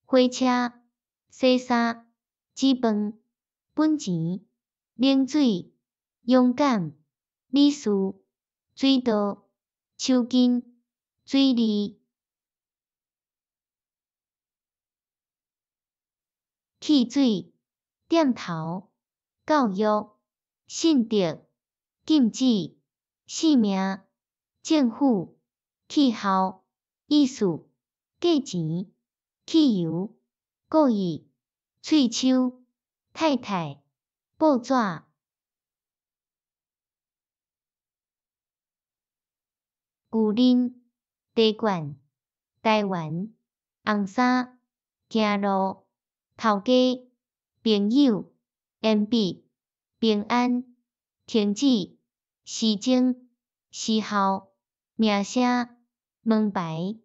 火車，洗衫，煮飯，本錢，冷水，勇敢，理事，水道，手巾，水利，汽水，店頭，教育，信德，禁止，性命，政府，氣候，意思，價錢，汽油，故意，喙鬚，太太，報紙，牛奶，茶罐，台灣，紅衫，行路，頭家，朋友，鉛筆，平安，停止，時鐘，時候，名聲，門牌。